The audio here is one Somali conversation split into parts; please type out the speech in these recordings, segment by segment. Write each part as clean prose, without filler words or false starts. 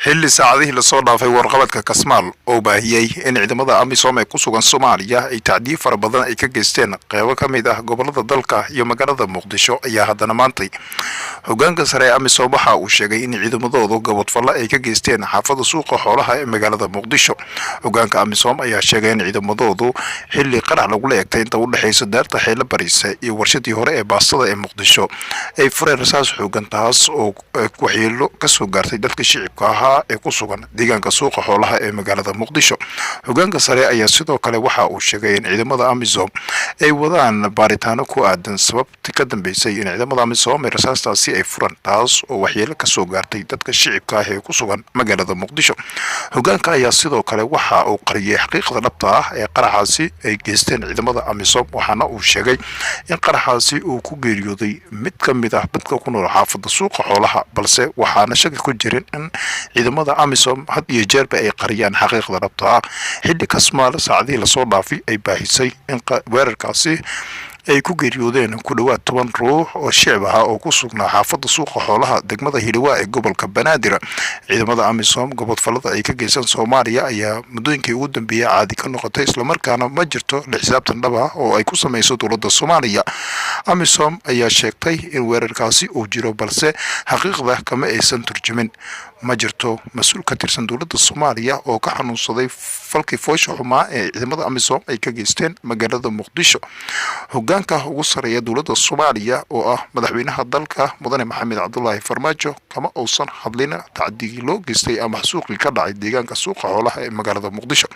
Xilli saacadihii lasoo dhaafay warqabadka Kasmaal oo baahiyey in ciidamada AMISOM ee ku sugan Soomaaliya ay tacdiyo fara badan ay ka geysteen qeybo ka mid ah gobolada dalka iyo magaalada Muqdisho, ayaa haddana maantay hogaanka sare ee AMISOM waxa uu sheegay in ciidamadoodu gabodfalle ay ka geysteen xaafada Suuqa Xoolaha ee magaalada Muqdisho. Hogaanka AMISOM ayaa sheegay in ciidamadoodu xilli qarax lagula eegtay inta u dhexaysa daarta Xeelo Bariise iyo warshadii hore ee baastada ee Muqdisho ay fureen rasaas xoogan, taas oo waxyeelo kasoo gaartay dadka shicibka ahaa ee ku sugan deegaanka Suuqa Xoolaha ee magaalada Muqdisho. Hogaanka sare ayaa sidoo kale waxa uu sheegay in ciidamada AMISOM ay wadaan baaritaano ku aadan sababta ka dambeysay in ciidamada AMISOM ee rasaastaasi ay furan, taas oo waxyeelo kasoo gaartay dadka shicibka ah ee ku sugan magaalada Muqdisho. Hogaanka ayaa sidoo kale waxa uu qariyey xaqiiqda dhabta ah ee qaraxaasi ay geysteen ciidamada AMISOM, waxaana uu sheegay in qaraxaasi uu ku geeriyooday mid ka mid ah dadka ku nool xaafada Suuqa Xoolaha, balse waxaana shaki ku jirin in ciidamada AMISOM had iyo jeerba ay qariyaan xaqiiqda dhabta ah. Xilli Kasmaal saacadihii lasoo dhaafay ay baahisay in weerarkaasi ay ku geeriyoodeen ku dhowaad 10 ruux oo shicib ahaa oo ku sugnaa xaafadda Suuqa Xoolaha, degmada Hiliwaa ee gobolka Banaadir. Ciidamada AMISOM gobodfallada ay ka geysan Soomaaliya ayaa muddooyinkii ugu dambeeyey caadi ka noqotay, islamarkaana ma jirto la xisaabtan dhab ah oo ay ku samayso dowladda Soomaaliya. AMISOM ayaa sheegtay in weerarkaasi uu jiro, balse xaqiiqda kama aysan turjumin. Ma jirto mas-uul ka tirsan dowladda Soomaaliya oo ka xanuunsaday falkii foosha xumaa ee ciidamada AMISOM ay ka geysteen magaalada Muqdisho. Hogaanka ugu sareeya dowladda Soomaaliya oo ah madaxweynaha dalka, Mudane Maxamed Cabdulaahi Farmaajo, kama uusan hadlin tacdigii loo geystay ama xasuuqii ka dhacay deegaanka Suuqa Xoolaha ee magaalada Muqdisho.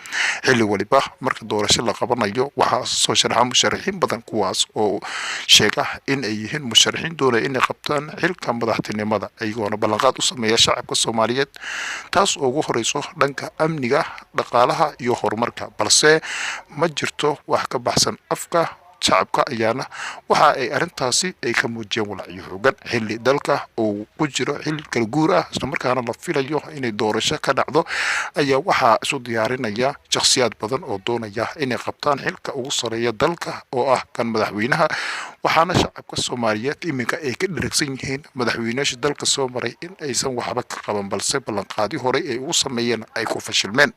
Xilli waliba marka doorasho la qabanayo waxaa soo sharaxa musharaxiin badan, kuwaas oo sheega in ay yihiin musharaxiin doonaya inay qabtaan xilka madaxtinimada, iyagoona ballanqaad u sameeya shacabka Soomaaliyeed, taas oo ugu horeyso dhanka amniga, dhaqaalaha iyo horumarka, balse ma jirto wax ka baxsan afka. Shacabka ayaana waxa ay arrintaasi ay ka muujiyeen walacyo xoogan, xilli dalka uu ku jiro xilli kala guur ah, islamarkaana la filayo inay doorasho ka dhacdo, ayaa waxaa isu diyaarinaya shakhsiyaad badan oo doonaya inay qabtaan xilka ugu sareeya dalka oo ah kan madaxweynaha. Waxaana shacabka Soomaaliyeed iminka ay ka dheragsan yihiin madaxweynayaasha dalka soo maray in aysan waxba ka qaban, balse ballanqaadi horey ay ugu sameeyeen ay ku fashilmeen.